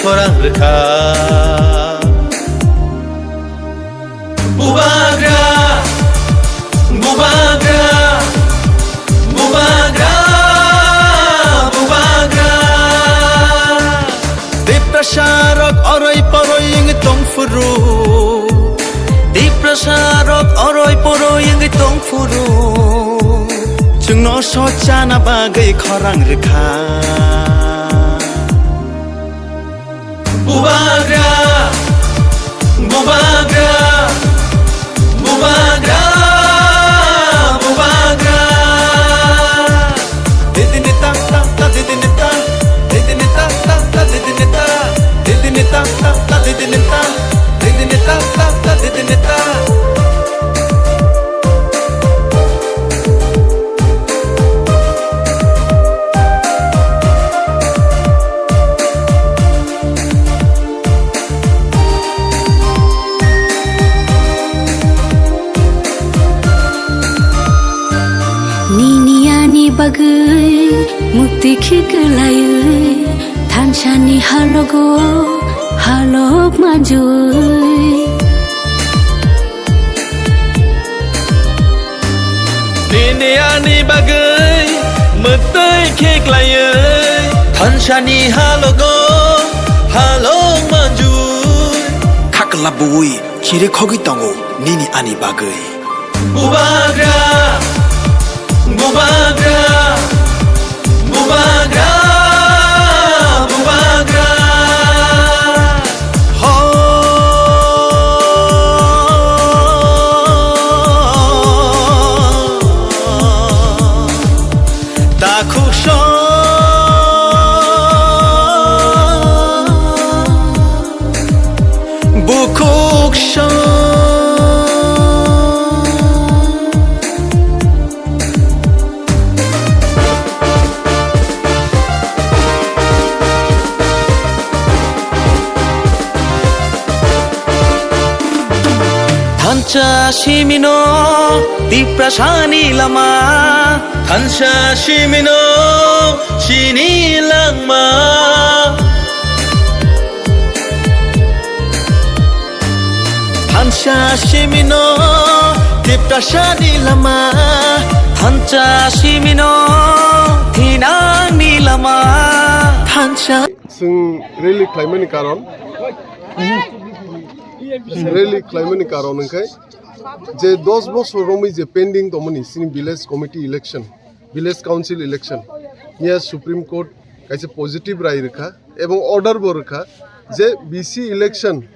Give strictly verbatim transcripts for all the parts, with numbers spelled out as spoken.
Khorang rwkha. Bubagra, bubagra, bubagra, bubagra. Tiprasa rok oroi poroi wngwi tongphuru. Tiprasa rok oroi poroi wngwi tongphuru. Chwngno sochana bagwi khorang rwkha. Bubagra, bubagra, bubagra, bubagra. Didini ta ta ta, didini ta, didini ta ta ta, didini ta, didini ta ta ta, didini ta, didini ta ta ta, didini ta. Nini ani bagwi mukti khiklaiwi, thansani halogo halok manjui. Nini ani bagwi mwtwi khiklaiwi, thansani halogo halok manjui. Khakla bui chiri khogwi tongo nini ani bagwi. Bubagra, bubagra, bubagra, bubagra. Ho. Takhuk song. Bukhuk song. Thansa simino Tiprasani lama, thansa simino chini langma. Thansa simino Tiprasani lama, thansa simino thinangni lama, thansa. Chwng rally khlaimani karon, rally khlaimani karon hwnkhe je dos bosor romwi je pending tongmani chini village committee election, village council election, miya Supreme Court kaisa positive rai rwkha ebong order bo rwkha je B C election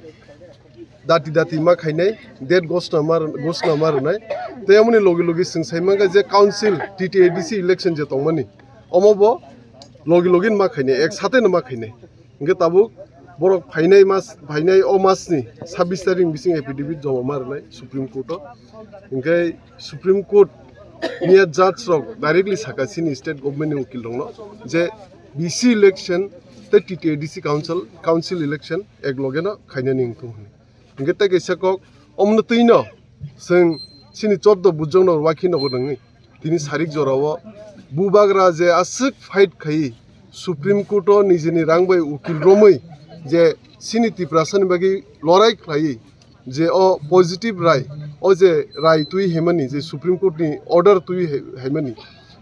dati dati ma khainai, date gosna ma, gosna ma rwnai. Tei amoni logi logi chwng sai mankha je council T T A D C election je tongmani, omo bo logi logi ma khainai, ek sate no ma khainai. Hingke tabuk borok phainai mas, phainai o masni sabbish tarik bising affidavit joma ma rwnai Supreme Court o. Hingke Supreme Court niya judge rok directly saka chini state government ni ukil rokno je B C election tei T T A D C council, council election ek loge no khainani wngthung hwnwi. Hingke tei kaisa kok, omono twi no chwng chini choddo bujokno rwakhi nogo nangni. Tini sarik jorao bubagra je aswk fight khai Supreme Court o nijini rang bai ukil romwi je chini Tiprasani bagwi lorai khlai je o positive rai, o je rai twi hemani je Supreme Court ni order twi he-, hemani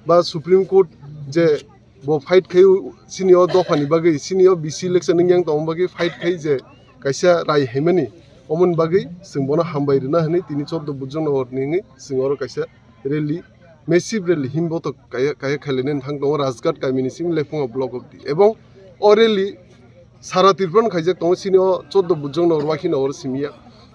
ba Supreme Court je bo fight khai chini o dophani bagwi, chini o B C election wng yang tongma bagwi fight khai je kaisa rai hemani, omoni bagwi chwng bono hambai rwna hwnwi tini choddo bujokno hor nini chwng oro kaisa rally, massive rally himbotok kaya, kaya khailainani thang tongo Rajghat kamini simi Lephunga block of the, ebong o rally sara Tripura no khaijak tongo, chini o choddo bujokno rwakhi no oro simiya.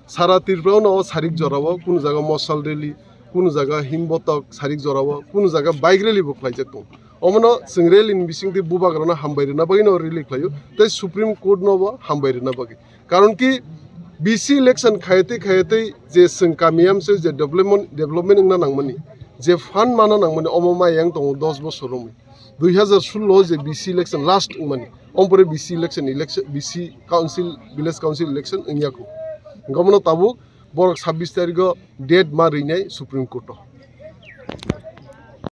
Sara Tripura no o sarik jorao kunu jaga mosal rally, kunu jaga himbotok sarik jorao, kunu jaga bike rally bo khlaijak tongo. Omono chwng rally ni bisingtwi bubagrano hambai rwna bagwi no rally khlaio, tei Supreme Court no bo hambai rwna bagwi. Karon ki B C election khayatwi khayatwi je chwng kamiyam se je development, development wngna nangmani, je fund mana nangmani, omo ma yang tongo dos bosor romwi. Dui hazar sullo je B C election last wngmani, ompore B C election, election, B C council, village council election wngya kho. Hingke omono tabuk borok sabbish tarikho date ma rinai Supreme Court o.